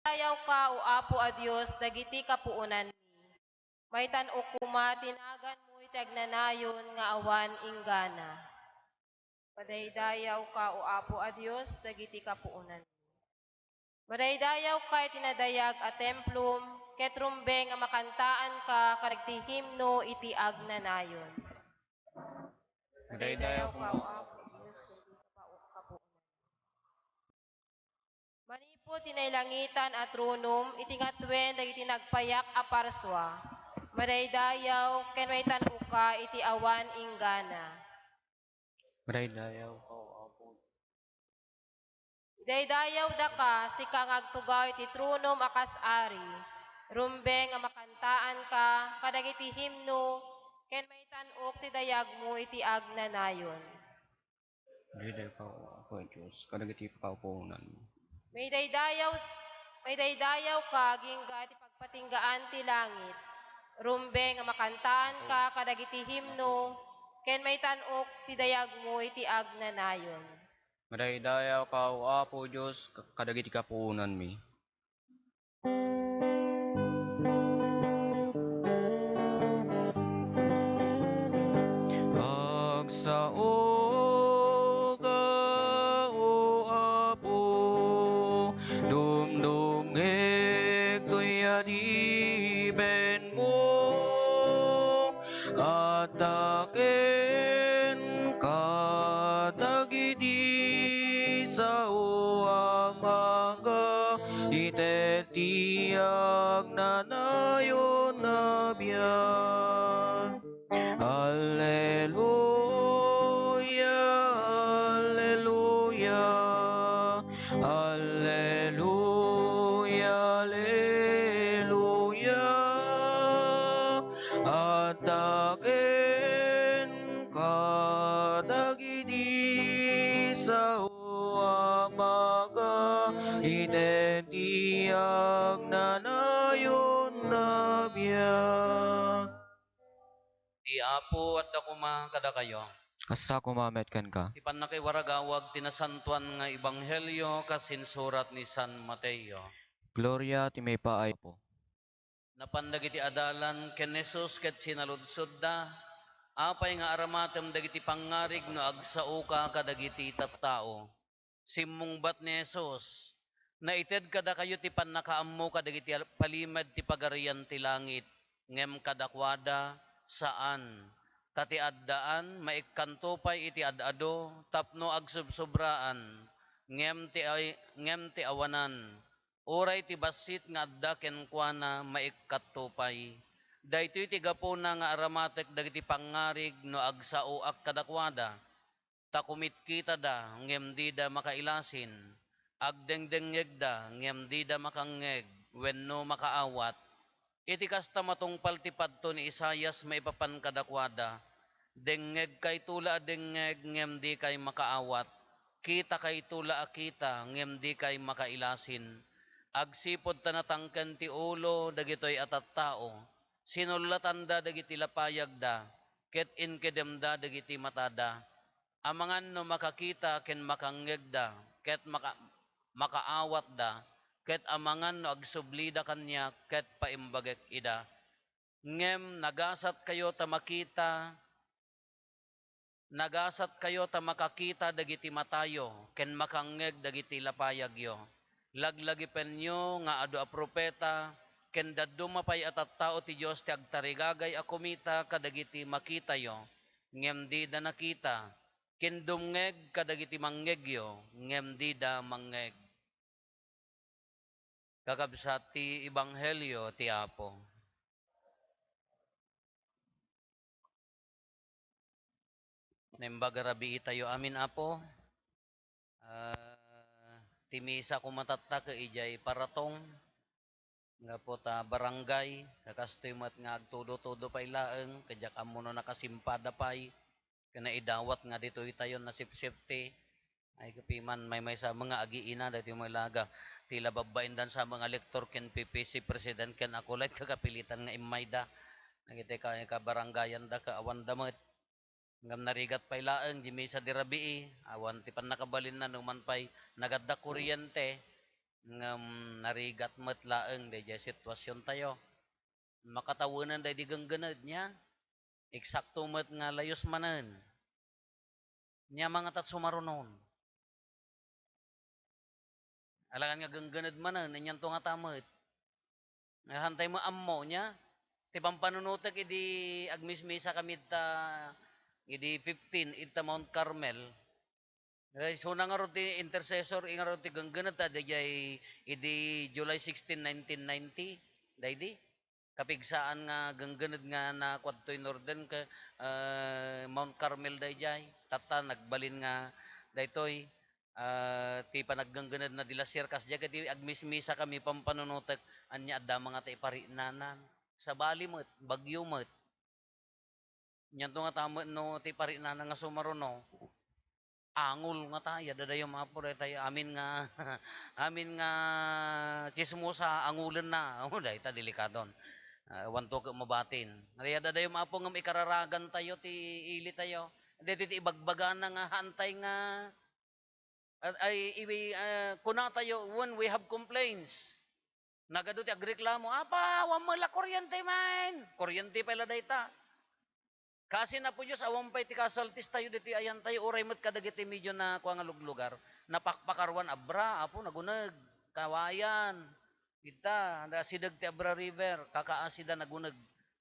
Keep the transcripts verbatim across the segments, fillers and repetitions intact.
Madaydayaw ka, O Apo a Dios, dagiti kapuonanmi. Maitan-ok koma ti naganmo iti agnanayon nga awan inggana. Madaydayaw ka, O Apo a Dios, dagiti kapuonan. Madaydayaw ka iti nadayag a templom, ket rumbeng a makantaan ka kadagiti himno iti agnanayon. Madaydayaw ka, O Apo Dios, dagiti kapu-, kapuonan. Manipud ti nailangitan a tronom iti ngatuen dagiti nagpayak a parsua, madaydayaw ken maitan-ok ka iti awan inggana. Madaydayaw ka, O Apo. Idaydayawda ka, sika nga agtugaw iti tronom a kas ari, rumbeng a makantaan ka kadagiti himno, ken maitan-ok ti dayagmo iti agnanayon. Madaydayaw ka, O Apo a Dios, kadagiti pakaupuonanmo. Maidaydayaw, maidaydayaw ka agingga ti pagpatinggaan ti langit. Rumbeng a makantaan ka kadagiti himno, ken maitan-ok ti dayagmo iti agnanayon. Madaydayaw ka, O Apo Dios, kadagiti kapuonanmi. Agsaoka, O Apo, dumdumngeg toy adipenmo. Adda kenka dagiti sao a mangga, ited ti agnanayon a biag. Alleluia, alleluia, alleluia, alleluia. Adda kenka dagiti sao a mangga, ited ti agnanayon a biag. Ti Apo adda koma kadakayo. Kasta koma met kenka. Ti pannakaiwaragawag ti nasantoan nga ebanghelio kas insurat ni San Mateo. Gloria ti maipaay, Apo. Napan dagiti adalan ken ni Jesus ket sinaludsodda, "Apay nga aramatem dagiti pangngarig no agsaoka kadagiti tattao?" Simmungbat ni Jesus, "Naited kadakayo ti pannakaammo kadagiti al-, palimed ti Pagarian ti Langit, ngem kadakuada, saan. Ta ti addaan, maikkanto pay iti ad-adu tapno agsubsobraan, ngem ti ay-, ngem ti awanan, uray ti bassit nga adda kenkuana, maikkatto pay. Daytoy ti gapuna nga aramatek dagiti pangngarig no agsaoak kadakuada." Ta kumitkitada, ngem dida makailasin. Agdengdengngegda, ngem dida makangngeg wenno makaawat. Iti kasta, matungpal ti padto ni Isaias maipapan kadakuada, "Dengngegkayto la a dengngeg, ngem dikay makaawat. Kitakayto la a kita, ngem dikay makailasin. Agsipud ta natangken ti ulo dagitoy a tattao, sinullatanda dagiti lapayagda, ket inkedemda dagiti matada. Amangan no makakita ken makangngegda, ket maka-, makaawatda, ket amangan no agsublida kaniak ket paimbagek ida. Ngem nagasatkayo ta makita, nagasatkayo ta makakita dagiti matayo ken makangngeg dagiti lapayagyo. Laglagipenyo nga adu a profeta ken dadduma pay a tattao ti Dios ti agtarigagay a kumita kadagiti makitayo, ngem dida nakita, ken dumngeg kadagiti mangngegyo, ngem dida mangngeg." Kakabsat, ti ebanghelio ti Apo. Naimbag a rabiitayo amin, Apo. Ah, ti misa koma tatta ket idiay Paratong, gapu ta barangay, ta kastoy met nga agtudo-tudo pay laeng, ket diak ammo no nakasimpada pay, ken naidawat nga ditoy tayon nasipsipti. Ay, kapiman, maymaysa met nga agiina, daytoy met laga. Ti la babbain dansa met nga lektor ken P P C president ken acolyte, kakapilitan nga immayda. Dagiti ka-, kabarangayanda, kaawanda met. Ngem narigat pay laeng, di misa di rabii, awan ti pannakabalinna, no man pay nagadda kuryente, Ngem narigat met laeng daydiay situasiontayo. Makatawenan daydi genggened nia, eksakto met nga layus manen. Nia, mangatat sumarunon. Alakan nga genggened manen, anianto ngata met. Nga hantay met ammo nia, ti pampanunotek idi agmismisa kami ita, idi fifteen, ita Mount Carmel. Isuna ngarud ti intercessor, ngarud ti genggened ta daydiay idi July sixteen, nineteen ninety, daydi. Kapigsaan nga genggened nga nakuadtoy Northern ka, eh, Mount Carmel daydiay. Tatta, nagbalin nga daytoy, eh, ti panaggenggenedna di lasier, kasdiay ket ti agmismisa kami pampanunotek, ania adda mangata ipariknanan. Sabali met, bagyo met. Anianto ngata met no ti pariknana nga sumaruno, angol ngata, ya dadayom, Apo, daytay amin nga, amin nga tsismosa, angolenna. O, dayta delikadon. Ah, awanto ket mabatin. Ya dadayom, Apo, ngem ikararagantayo ti ilitayo. Daytoy ti ibagbagana nga hantay nga At ay, iwi-, ah, kunatayo, when we have complaints, nagadu ti agreklamo, "Apa, awan met la kuryente man." Kuryente pay la dayta. Kaasi, Apo Dios, awan pay ti casualties tayo ditoy ayantayo, uray met kadagiti medyo na kua nga luglugar. Napakpakaruan abra, Apo, naguneg, kawayan. Kita, nasideg ti Abra River, kakaasida naguneg.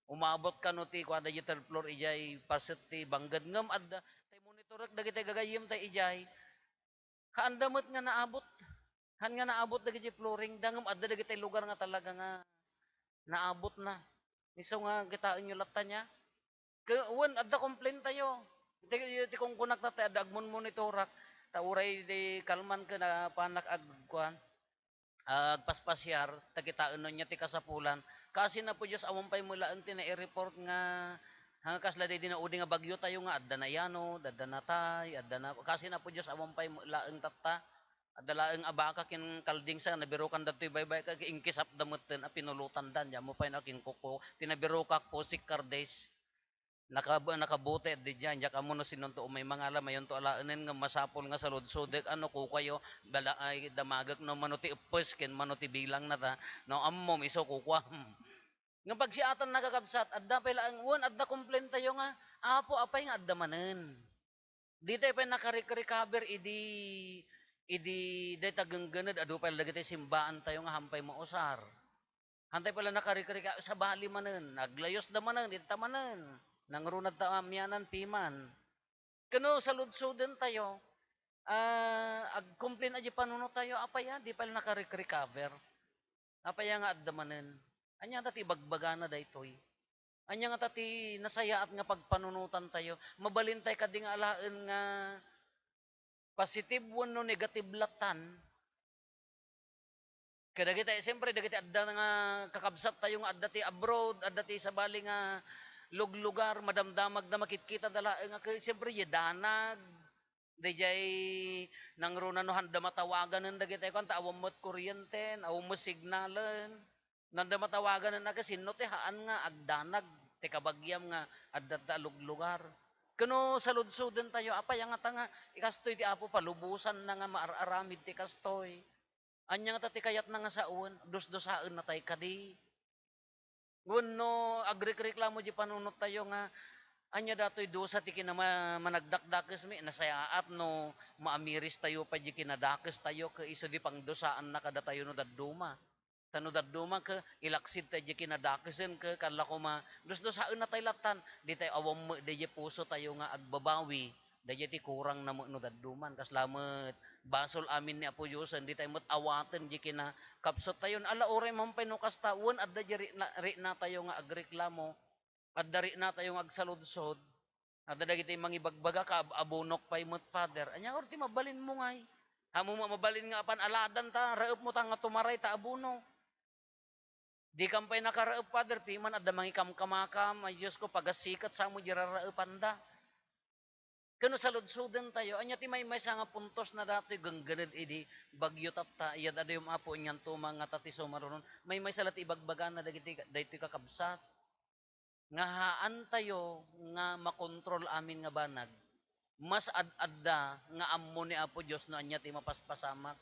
Umabot kano ti kuada, third floor, ijay paset ti bangged. Ngem adda, tay monitorek dagiti gagayyem tay ijay. Haanda met nga naabot. Haan nga naabot dagiti flooring da, ngem adda dagiti lugar nga talaga nga naabot na. Isu nga kitaenyo latta nia. Ke-, wen, adda complaint tayo. Iti, iti kunkunak ta, adda agmonmonitorak. Ta uray di kalman ken napanak agkuan, agpaspasiar, ta kitaenyo nia ti kasapulan. Kaasi, Apo Dios, awan pay met laeng ti nai-report nga, nga kasla daydi naudi nga bagyo tayo nga adda nayanod, adda natay, adda na, kaasi, Apo Dios, awan pay met laeng tatta. Adda laeng a baka ken kaldingsa, nabirukan datoy baybay, ka-, inkisapda metten a pinulotanda, nia mo pay no kinkuko, ti nabirukak, pusik, kardis. Nakab-, nakabuti diay, diak ammo no sinonto umay mangala, mayonto alaenen nga masapul nga saludsodek, ano, kukuayo, dala-, ay, damagek no mano ti eppes, ken mano ti bilang na ta, no, ammom, isu kukuam. Nga pagsiatan na kakabsat, adda pay laeng, wen, adda complaint tayo nga, Apo, apay nga adda manen? Ditay pay nakarik-recover idi, idi dayta genggened, adu pay dagiti simbaan tayo nga hampay mausar. Hantay pala nakarik-recover, sabali manen, naglayos da manen, ita manen, nangrunad ta amianan piman. Kano saludsoden tayo, ah, agcomplain a di panuno tayo, apay a, di pala nakarik-recover. Apay a nga adda manen. Ania ta ti ibagbagana daytoy? Ania ngata ti nasayaat nga pagpanunotan tayo? Mabalin tay kadi nga alaen nga positive wenno negative latan? Kadagiti, siyempre, dagiti adda nga kakabsat tayo nga adda ti abroad, adda ti sabali nga luglugar, madamdamagda, makitkita da laeng nga, ke-, siyempre, ya danag, dayjay nangruna no handa matawaganen dagiti kuan, ta awan met kuryenten, awan met signalen. No handa matawaganen a, sinno ti haan nga agdanag ti kabagiam nga adda ta luglugar? Kano saludsoden tayo, apay a ngata nga ikastoy ti Apo, palubosanna nga maar-aramid ti kastoy? Ania ngata ti kayatna nga sawen? Dusdusaenna tay kadi? Wenno agrikreklamo di panunot tayo nga, ania datoy dusa ti kinama-, managdakdakesmi? Nasayaat no maamiris tayo pay di kinadakes tayo, ket isu di pangdusaanna kadatayo no dadduma. Ta no dadduma, ket ilaksid tayo di kinadakesen, ket kalla koma, dusdusaenna tay lattan, di tayo awan met daydi puso tayo nga agbabawi. Dayjay ti kurangna met no dadduman. Kasla met, basol amin ni Apo Diosen, di tayo met awaten di kinakapsut tayo. Ala, uray man pay no kasta, wen adda di rikna, rikna tayo nga agreklamo, adda rikna tayo nga agsaludsod, adda dagiti mangibagbaga, ka ab-, abunok pay met, Father. Ania or ti mabalinmo ngay? Ammom a mabalin nga apan aladan ta, raepmo ta nga tumaray ta abuno. Dikam pay nakaraep, Father, piman adda mangikamkamakam, ay Diyos ko, pagassiket samo di raraepanda. Kano saludsoden tayo, ania ti maymaysa nga puntos na datoy genggened idi bagyo tatta, iyad-adayom Apo, anianto man ngata ti sumarunon, maymaysa la ti ibagbagana dagiti, daytoy kakabsat. Nga haan tayo nga makontrol amin nga banag, mas ad-adda nga ammo ni Apo Dios no ania ti mapaspasamak.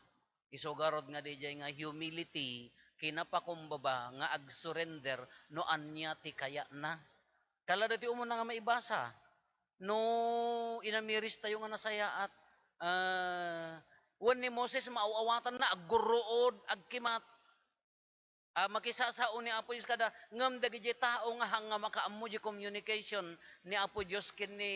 Isu garud nga diay nga humility, kinapakumbaba nga agsurrender no ania ti kayatna. Kala dati umuna nga maibasa. No inamiris tayo nga nasayaat, ah, wen ni Moses, maaw-awatanna, aggurruod, agkimat. Ah, makisasao ni Apo Dios kada, ngem dagiti tao nga hang nga makaammo di communication ni Apo Dios ken ni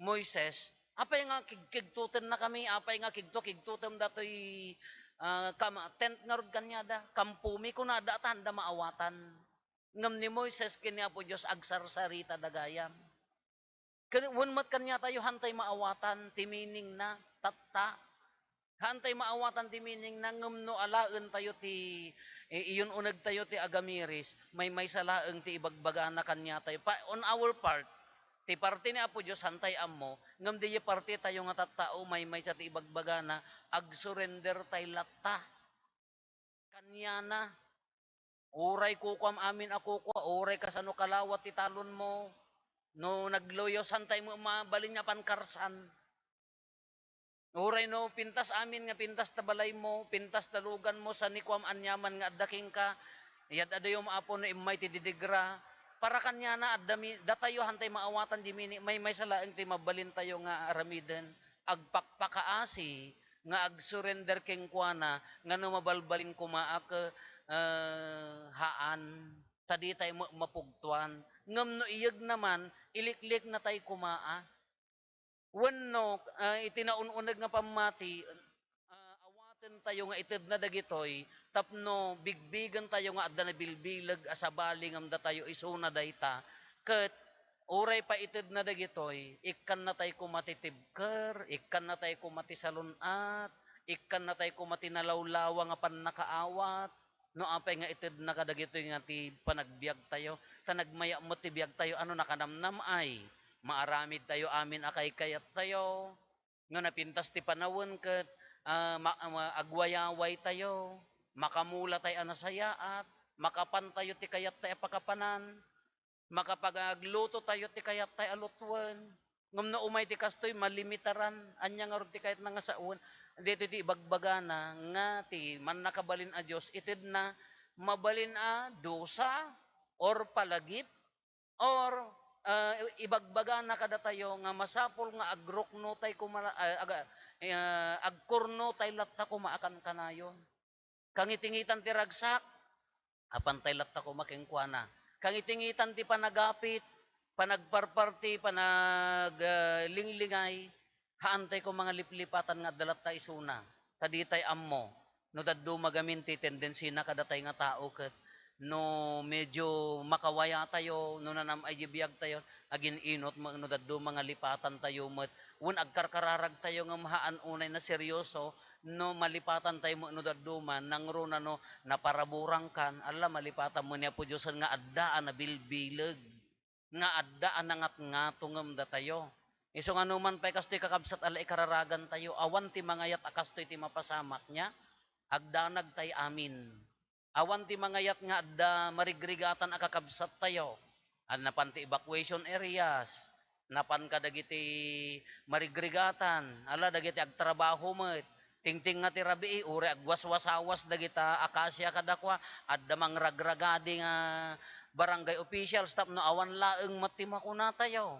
Moises, apay nga kigkigtutennakami, apay nga kigto-kigtutem datoy, ah, kam-, tent ngarud kaniada, kampomi, kunada, ta haanda maawatan. Ngem ni Moises ken ni Apo Dios agsarsarita da gayam. Ken, wen met kaniatayo, hantay maawatan ti meaningna, tatta. Hantay maawatan ti meaningna, ngem no alaentayo ti, eh, iyun-unegtayo ti agamiris, maymaysa laeng ti ibagbagana kaniatayo. Pa-, on our part, ti parte ni Apo Dios, hantay ammo, ngem diay partitayo nga tattao, maymaysa ti ibagbagana, agsurrender tay latta. Kaniana, uray kukuam amin a kukua, uray kasano kalawat ti talonmo, no nagluyosan tay met mabalin nga pankarsan. Uray no pintas amin nga pintas ta balaymo, pintas ta luganmo, sanikuam aniaman nga adda kenka, iyad-adayom, Apo, no immay ti didigra. Para kaniana, adda mi-, datayo hantay maawatan di mini-, maymaysa laeng ti mabalintayo nga aramiden. Agpakpakaasi nga agsurrender kenkuana nga no mabalbalin koma a ke-, eh, haan, ta ditay ma-, mapugtuan. Ngem no iyegna man, ilikliknatay koma a. Wenno, ah, iti naun-uneg nga pammati, ah, awatentayo nga itedna dagitoy tapno bigbigentayo nga adda nabilbileg a sabali ngem datayo isuna dayta, ket uray pay itedna dagitoy, ikkannatay koma ti tibker, ikkannatay koma ti salun-at, ikkannatay koma ti nalawlawa nga pannakaawat, no apay nga itedna kadagitoy nga ti panagbiagtayo, ta nagmayat met ti biagtayo, ano, nakanamnam ay, maaramidtayo amin a kaykayattayo, no napintas ti panawen ket, ah, ma-, ma-, agwayawaytayo, makamulatay a nasayaat, makapantayo ti kayattay a pakapanan, makapagaglutotayo ti kayattay a lutuen. Ngem no umay ti kastoy, malimitaran. Ania ngarud ti kayatna nga sawen? Ditoy ti ibagbagana nga ti mannakabalin a Dios, itedna mabalin a dusa or palagip or, ah, ibagbagana kadatayo nga masapul nga agruknotay koma, ah, aga-, ah, agkurnotay latta koma a kankanayon. Kangitingitan ti ragsak, apantay latta koma kenkuana. Kangitingitan ti panagapit, panagparparti, panag-, ah, linglingay, haantay koma nga liplipatan nga adda latta isuna. Ta ditay ammo, no dadduma gamin ti tendensina kadatay nga tao ket no medyo makawayatayo, no nanam-ay di biagtayo, agin-inot mo no dadduma nga lipatantayo met, wen agkarkararagtayo ngem haan unay na seryoso, no malipatantayo met no dadduma, nangruna no naparaburangkan, alla, malipatan mo ni Apo Diosen nga adda a nabilbileg, nga adda a nangatngatongem datayo. Isu nga numan pay kastoy, kakabsat, alla, ikararagantayo, awan ti mangayat a kastoy ti mapasamak, nia, agdanagtay amin. Awan ti mangayat nga adda marigrigatan a kakabsattayo. Adda napan ti evacuation areas, napan kadagiti marigrigatan, ala, dagiti agtrabaho met. Tingting nga ti rabii, uray agwaswasawas dagita akasia kadakuada, adda mangragragadi nga barangay officials tapno awan laeng met ti makunatayo.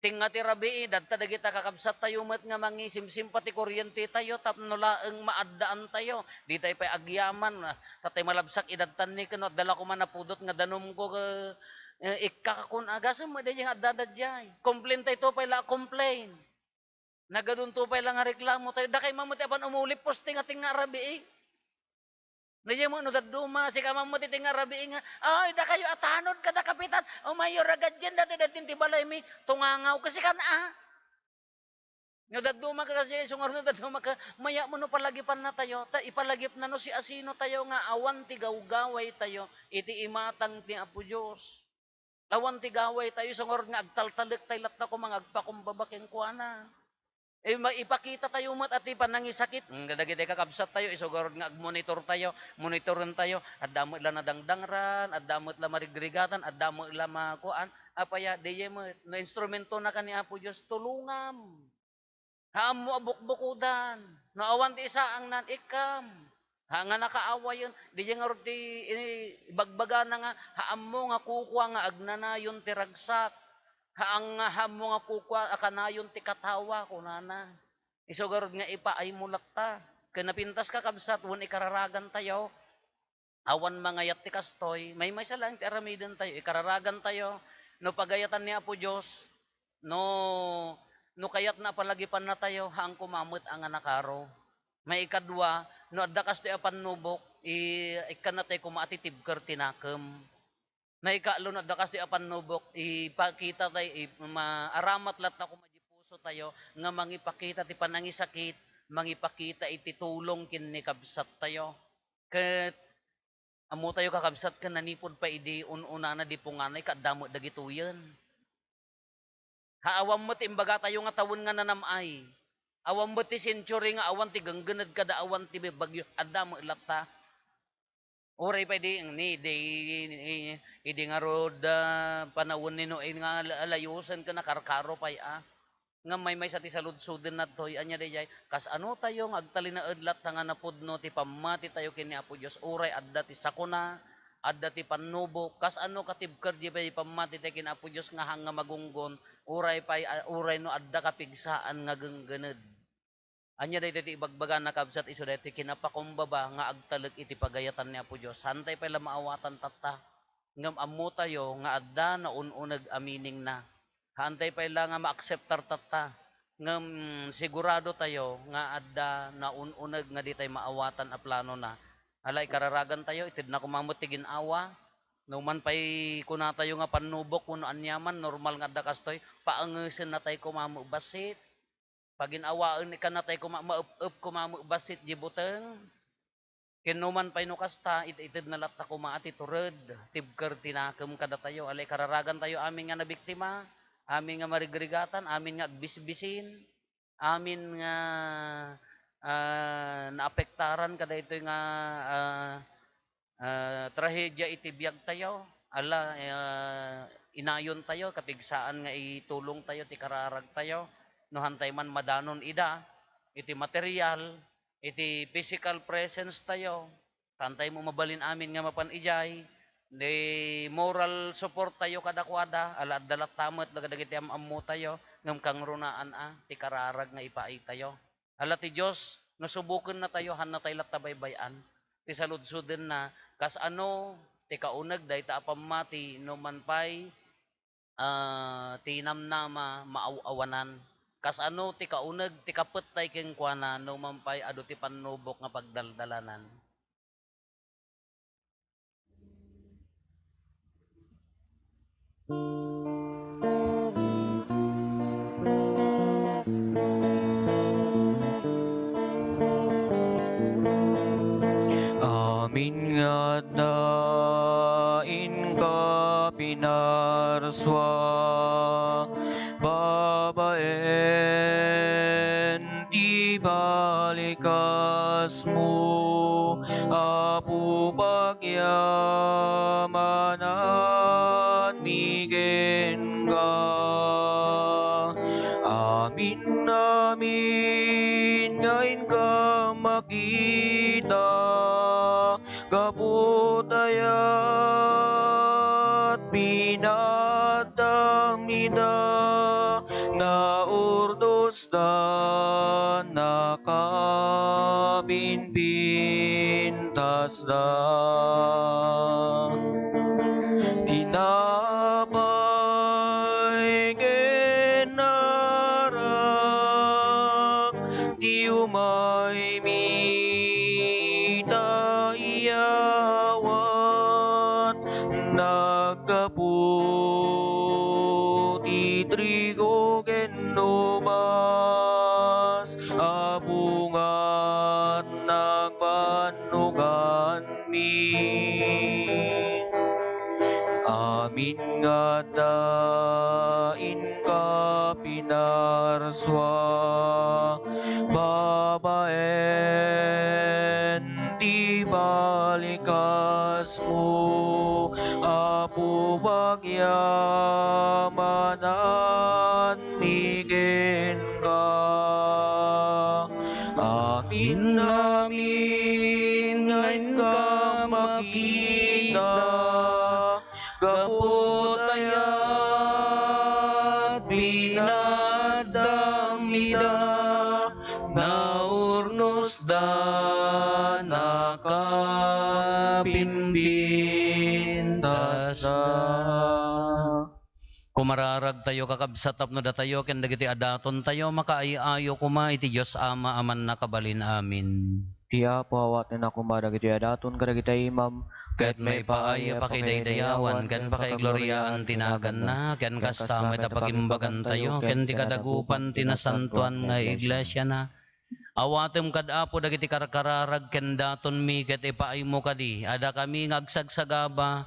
Tingting nga ti rabii, dadta dagita kakabsattayo met nga mangisimsim pati kuryentetayo tapno laeng maaddaantayo. Ditay pay agyaman, ah, tatay malabsak idadtan ni ken no adda la koma napudot nga danumko, eh, eh, ikkakakun, agasem met daydiay nga addada diay. Complaintayto pay la a complain. Nagadunto pay la nga reklamotayo. Dakay man met ti apan umuli posting a tingting nga rabii. Daydiay met no dadduma, sika man met ti tingting nga rabii nga, "Ay, dakayo a tanod kada kapitan, umayyo ra gadian, dati dadin ti balaymi, tungangaw." Kasi kan a. No dadduma ka kasi, isu ngarud no dadduma ka, mayat mo no palagipannatayo, ta ipalagipna no siasinotayo nga awan ti gawgawaytayo iti imatang ti Apo Dios. Awan ti gawaytayo, isu ngarud nga agtaltalek tay latta koma nga agpakumbaba kenkuana. Eh, ma-, ipakitatayo met a ti panangisakit. Mm, dagiti kakabsattayo, isu ngarud nga agmonitortayo, monitorentayo. Adda met la nadangdangran, adda met la marigrigatan, adda met la makuan. Apaya, daydiay met, no instrumentona ka ni Apo Dios, tulongam. Haanmo a bukbukodan. No awan ti isaangnan, ikkam. Ha nga nakaawayen, diay ngarud ti ini-, ibagbagana nga, ha ammo nga kukua nga agnanayon ti ragsak. Ha ang-, ha ammo nga kukua a kanayon ti katawa, kunana. Isu garud nga ipaaymo latta. Ken napintas, kakabsat, wen ikararagantayo. Awan mangayat ti kastoy, maymaysa laeng ti aramidentayo, ikararagantayo, no pagayatan ni Apo Dios, no, no kayatna a palagipannatayo, haan koma met a nga nakaro. Maikadua, no adda kastoy a pannubok, i-, ikkannatayo koma a ti tibker ti nakem. Maikatlo, no adda kastoy a pannubok, ipakita tay, i-, ma-, aramat latta koma di puso tayo nga mangipakita ti panangisakit, mangipakita iti tulong ken ni kabsat tayo. Ket ammo tayo, kakabsat, ken nanipud pay idi un-unana di punganay, ket adda met dagitoyen. Ha, awan met ti imbagatayo nga tawen nga nanam-ay. Awan met ti century nga awan ti genggened kada awan ti bagyo. Adda met latta. Uray pay di, ni, di, idi ngarud, ah, panawen ni Noe nga la-, layosen ken nakarkaro pay, ah. Ngem maymaysa ti saludsodenna ditoy, ania daydiay? Kasano tayo nga agtalinaed latta nga napudno ti pammati tayo ken ni Apo Dios? Uray adda ti sakuna, adda ti pannubok, kasano katibker diay pammati tayo ken Apo Dios nga haan nga magunggon, uray pay, ah, uray no adda kapigsaan nga genggened. Ania daytoy ti ibagbagana, kabsat? Isu daytoy kinapakumbaba nga agtalek iti pagayatan ni Apo Dios. Haantay pay la maawatan tatta. Ngem ammo tayo nga adda naun-uneg a meaning na. Haantay pay la nga maakseptar tatta. Ngem sigurado tayo nga adda naun-uneg nga ditay maawatan a plano na. Ala, ikararagan tayo, itedna koma met ti gin-awa. No man pay kunatayo nga pannubok wenno aniaman, normal nga adda kastoy, paengesen natay koma met bassit. Pagin-awaen, ikannatay koma, maep-ep koma met bassit di buteng. Ken no man pay no kasta, it-ited na latta koma a ti tured, tibker ti nakem kadatayo. Ala, ikararagan tayo amin nga nabiktima, amin nga marigrigatan, amin nga agbisbisin, amin nga, ah, naapektaran kadaytoy nga, ah, ah, trahedia iti biag tayo. Ala, ah, inayon tayo, kapigsaan nga itulong tayo ti kararag tayo. No hantay man madanon ida, iti material, iti physical presence tayo, hantay mo mabalin amin nga mapan idiay, di moral support tayo kadakuada, ala, adda latta met dagiti am-ammo tayo, ngem kangrunaan a, ti kararag nga ipaay tayo. Ala ti Dios, no suboken na tayo, han natay latta baybay-an. Ti saludsoden na, kas ano ti kauneg dayta a pammati, no man pay, ah, ti namnama maaw-awanan. Kas ano ti kauneg ti kapettay kenkuana, no man pay adu ti pannubok nga pagdaldalanan. Amin nga adda inka pinarsua, babaen ti balikasmo, Apo, pagyamananmi kenka. Amin, amin nga inka makita, gapu ta iyat pinatang ida, naurdosda, nakapinpintasda. Tinapay ken arak, ti umaymi ta iyawat, naggapu ti trigo ken ubas a bungat nagbannogan mi. Amin nga adda inka pinarsua, babaen ti balikasmo, Apo, pagyamanan mi kenka. Amin. Inamin nga inka makita, gapu ta iyat pinaaddam ida, naurnosda, nakapimpintasda. Kumararagtayo, kakabsat, tapno datayo ken dagiti adatontayo makaay-ayo koma iti Dios Ama a Mannakabalin. Amen. Ti Apo, awatenna koma dagiti adaton kadagiti imam, ket maipaay a pakidaydayawan ken pakaigloriaan ti naganna, ken kasta met a pagimbagantayo ken ti kadagupan ti nasantoan nga iglesiana. Awatem kad, Apo, dagiti karkararag ken datonmi, ket ipaaymo kadi a dakami nga agsagsagaba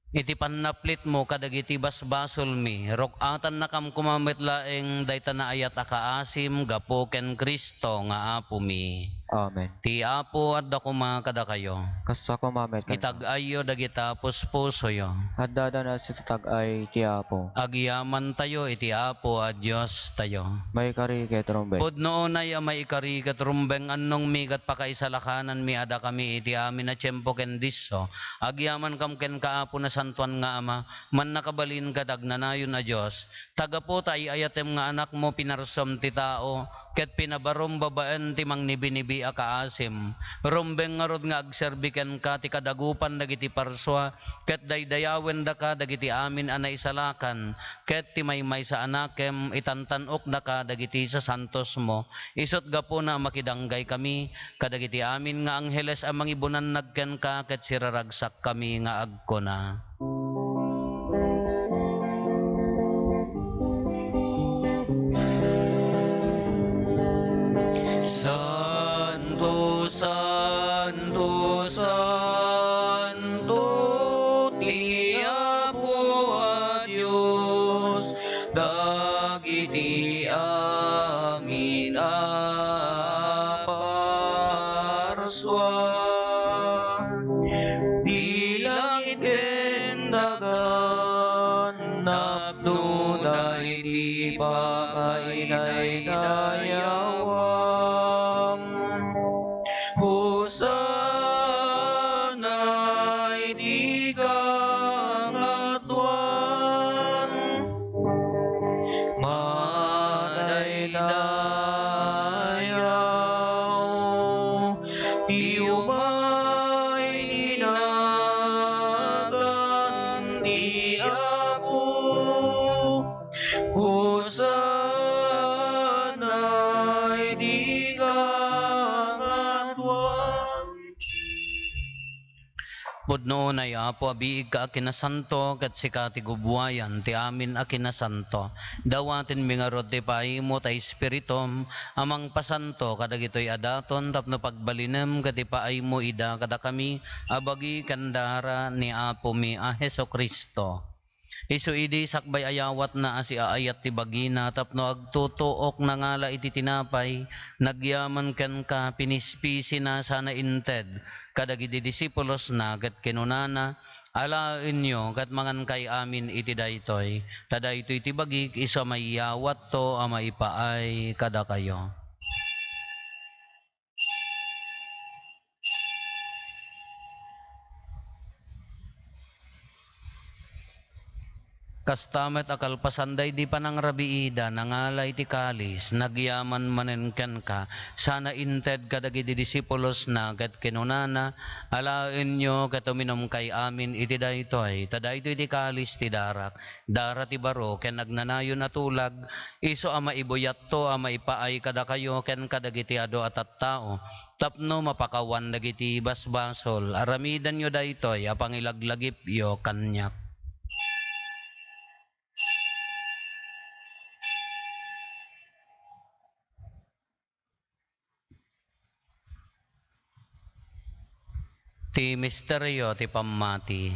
iti pannaplitmo kadagiti basbasolmi. Ruk-atannakam koma met laeng dayta naayat a kaasim gapu ken Cristo nga Apomi. Amen. Ti Apo adda koma kadakayo. Kasta koma met kenka. Itag-ayyo dagita puspusoyo. Adda danas iti tag-ay ti Apo. Agyamantayo iti Apo a Diostayo. Maikari ket rumbeng. Pudno unay a maikari ket rumbeng, annongmi ket pakaisalakananmi a dakami iti amin a tiempo ken disso. Agyamankam kenka, Apo, Nasantoan nga Ama, Mannakabalin ket Agnanayon a Dios. Ta gapu ta ay-ayatem nga Anakmo, pinarsuam ti tao, ket pinabarom babaen ti mangnibinibi a kaasim. Rumbeng ngarud nga agserbi kenka ti kadagupan dagiti parsua, ket daydayawendaka dagiti amin a naisalakan, ket ti maymaysa a Anakem, itantan-okdaka dagiti sasantosmo. Isut' gapuna a makidanggay kami kadagiti amin nga angheles a mangibunannag kenka ket siraragsakkami nga agkuna: Santo, santo, santo ti Apo a Dios, dagiti amin a parsua. Ti langit ken daga, napnoda iti pakaidaydayawan. Hosanna iti kangatoan. Madaydayaw ti umay ti nagan ti Apo. Hosanna iti kangatoan. Pudno unay, Apo, a biigka a kinasanto, ket sika ti gubbuayan ti amin a kinasanto. Dawatenmi ngarud ti paaymo ta Espiritum a mangpasanto kadagitoy a daton tapno pagbalinem ket ipaaymo ida kadakami a bagi ken dara ni Apomi a Jesu-Cristo. Isu idi sakbay a yawatna a siaayat ti bagina tapno agtutuok, nangala iti tinapay, nagyaman kenka, pinispisina sana inted kadagiti disipulosna ket kinunana: Alaenyo ket mangankay amin iti daytoy, ta daytoy ti bagik isu a maiyawatto a maipaay kadakayo. Kasta met a kalpasan daydi panangrabiida, nangala iti kalis, nagyaman manen kenka, sana inted kadagiti disipulosna, ket kinunana: Alaenyo ket uminumkay amin iti daytoy, ta daytoy ti kalis ti darak, dara ti baro ken agnanayon a tulag, isu a maibuyatto a maipaay kadakayo ken kadagiti adu a tattao, tapno mapakawan dagiti basbasol. Aramidenyo daytoy a pangilaglagipyo kaniak. Ti misterio ti pammati.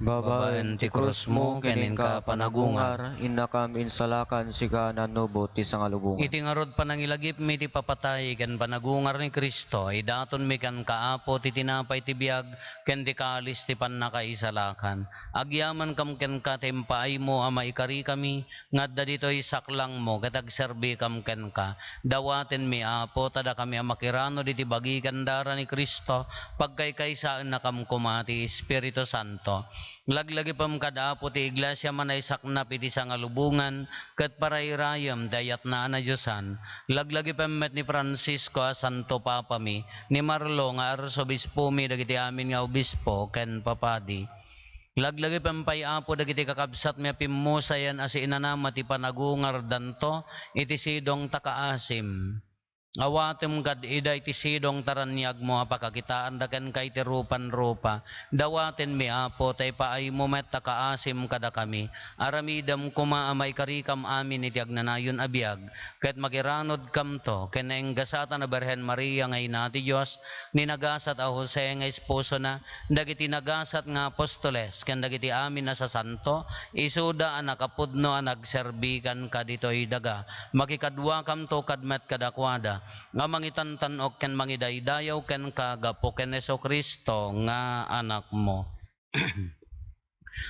Babaen ti krusmo ken inka panagungar, innakam insalakan, sika a nanubot ti sangalubongan. Iti ngarud panangilagipmi ti papatay ken panagungar ni Cristo, idatonmi kenka, Apo, ti tinapay ti biag ken ti kalis ti pannakaisalakan. Agyamankam kenka ti impaaymo a maikarikami nga adda ditoy saklangmo ket agserbikam kenka. Dawatenmi, Apo, ta dakami a makiranod iti bagi ken dara ni Cristo, pagkaykaysaennakam koma ti Espiritu Santo. Laglagipem kad Apo ti Iglesia a naisaknap iti sangalubongan ket parairayem ti ayatna a nadiosan. Laglagipem met ni Francisco a Santo Papami, ni Marlo nga Arsobispomi, dagiti amin nga obispo ken papadi. Laglagipem pay, Apo, dagiti kakabsatmi a pimmusayen a siinanama ti panagungardanto iti sidong ta kaasim. Awatem kad ida iti sidong ta raniagmo a pakakitaanda kenka iti rupan-rupa. Dawatenmi, Apo, ta ipaaymo met ta kaasim kadakami. Aramidem koma a maikarikam amin iti agnanayon a biag, ket makiranodkamto ken naenggasatan a Birhen Maria nga Ina ti Dios, ni nagasat a Jose nga esposona, dagiti nagasat nga apostoles, ken dagiti amin a sasanto, isuda a nakapudno a nagserbi kenka ditoy daga. Makikaduakamto kad met kadakuada, nga mangitantan-ok ken mangidaydayaw kenka gapu ken Jesu-Cristo nga Anakmo.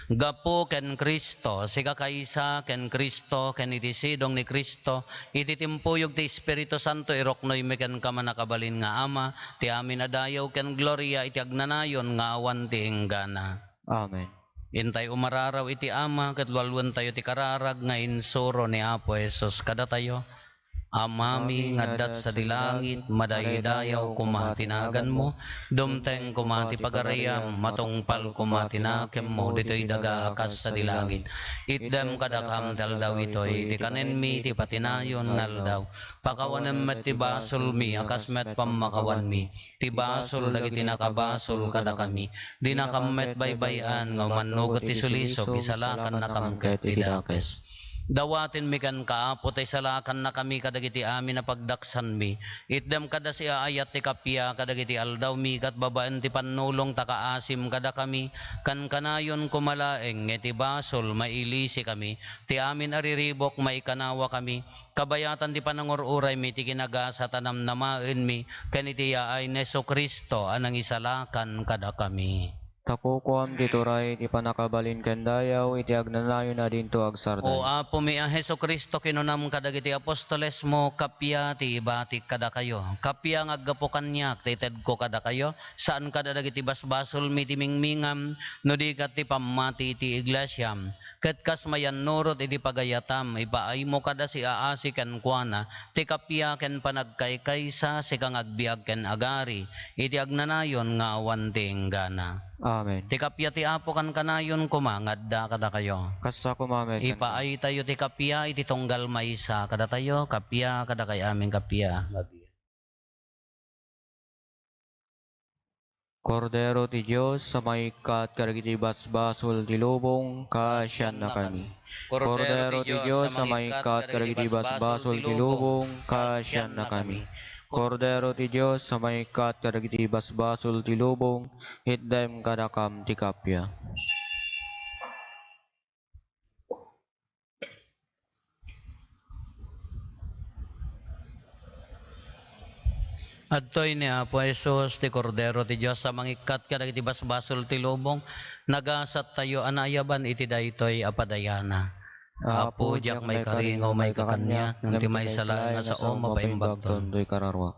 Gapu ken Cristo, sika kaysa ken Cristo, ken iti sidong ni Cristo, iti timpuyog ti Espiritu Santo, iruknoymi kenka, mannakabalin nga Ama, ti amin a dayaw ken gloria iti agnanayon nga awan ti inggana. Amen. Intay umararaw iti Ama, ket lualuentayo ti kararag nga insuro ni Apo Jesus kadatayo. Amami nga adda sadi langit, madaydayaw koma ti naganmo, dumteng koma ti pagariam, matungpal koma ti nakemmo ditoy daga a kas sadi langit. Itdem kadakam ti aldaw itoy ti kanenmi ti patinayon nga aldaw. Pakawanem met ti basolmi a kas met pammakawanmi ti basol dagiti nakabasol kadakami. Dinakam met baybay-an nga umannugot ti sulisog, isalakannakam ket ti dakes. Dawatenmi kenka, Apo, ta isalakannakami kadagiti amin a pagdaksanmi. Itdem kada siaayat ti kappia kadagiti aldawmi, ket babaen ti pannulong ta kaasim kadakami, kankanayon koma laeng nga iti basol mailisikami, ti amin a riribuk maikanawakami, kabayatan ti panangur-uraymi ti kinagasat a namnamaenmi ken iti yaay ni Jesu-Cristo a nangisalakan kadakami. Ta kukuam ti turay, ti pannakabalin ken dayaw iti agnanayon a dinto agsardeng. O Apomi a Jesu-Cristo, kinunam kadagiti apostolesmo, kappia ti ibatik kadakayo. Kappia nga aggapu kaniak ti itedko kadakayo, saan kada dagiti basbasolmi ti mingmingam, no di ket ti pammati iti iglesiam. Ket kas mayannurot iti pagayatam, ipaaymo kada siaasi kenkuana ti kappia ken panagkaykaysa, sika nga agbiag ken agari iti agnanayon nga awan ti inggana. Amen. Ti kappia ti Apo kankanayon koma nga adda kadakayo. Kasta koma met kenka. Ipaaytayo ti kappia iti tunggal maysa kadatayo, kappia kadakay amin, kappia. Kordero ti Dios a mangikkat kadagiti basbasol ti lubong, kaasiannakami. Kordero ti Dios a mangikkat kadagiti basbasol ti lubong, kaasiannakami. Kordero ti Dios a mangikkat kadagiti basbasol ti lubong, itdem kadakam ti kappia. Adtoy ni Apo Jesus, ti Kordero ti Dios a mangikkat kadagiti basbasol ti lubong. Nagasattayo a naayaban iti daytoy a padayana. Apo, diak maikari nga umayka kaniak, ngem ti maysa laeng a sao mapaimbagton. Toy kararuak.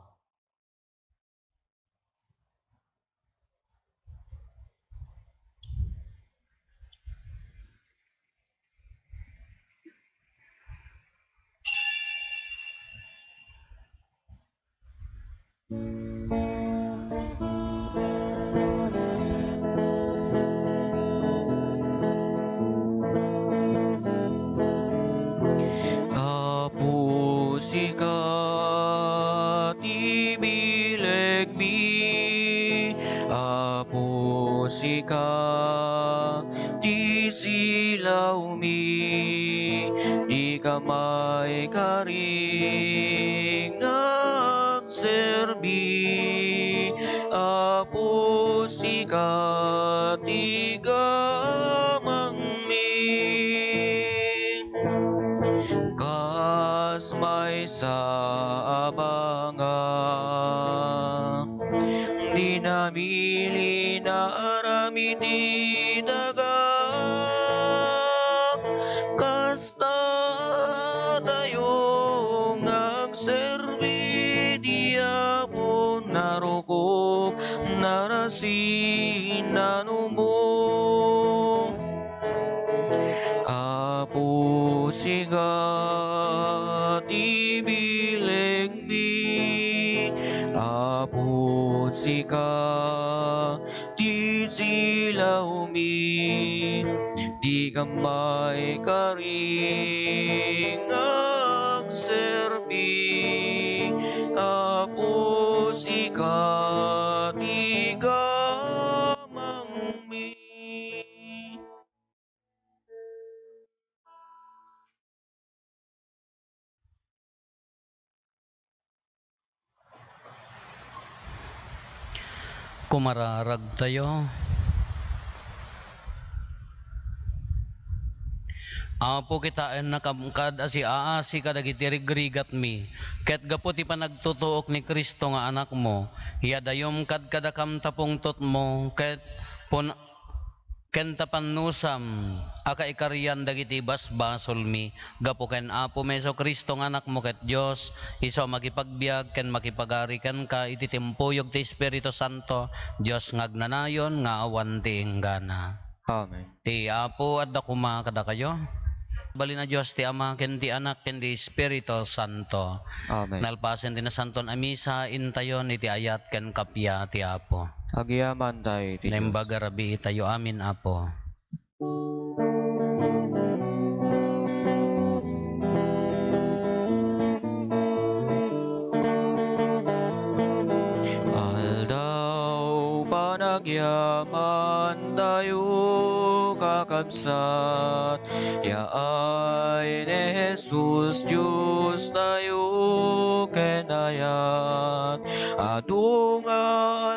Apo, sika ti bilegmi, Apo, sika ti silawmi, dika maikari nga agserbi, Apo, Sika ti gamangmi, kas maysa a banga, di namili na aram iti daga. Kasta tayo nga agserbi, di Apo narukop, narasi, nanumo. Apo, sika ti bilegmi. Apo, sika ti silawmi. Di gamay kari nga agserbi. Apo, sika ti gamangmi. Kumararagtayo. Apo, kitaennakam kad a siaasi kadagiti rigrigatmi, ket gapu ti panagtutuok ni Cristo nga Anakmo, iadayom kad kadakam ta pungtotmo, ket pun-, ken ta panusam a kaikarian dagiti basbasolmi. Gapu ken Apomi Jesu-Cristo nga Anakmo ket Dios, isu a makipagbiag ken makipagari kenka iti timpuyog ti Espiritu Santo, Dios nga agnanayon nga awan ti inggana. Amen. Ti Apo adda koma kadakayo. Balin a Dios ti Ama, ken ti Anak, ken ti Espiritu Santo. Amen. Nalpasen ti Nasanton a Misa, intayon iti ayat ken kappia ti Apo. Agyamanta iti Dios. Naimbag a rabii tayo amin, Apo. Aldaw panagyaman tayo, kakabsat, yaay ni Jesus, Dios tayo ken ayat. Adu nga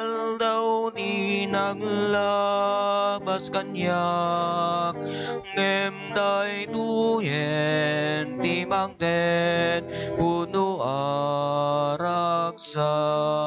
aldaw ti naglabas kaniak, ngem daytoyen ti mangted pudno a ragsak.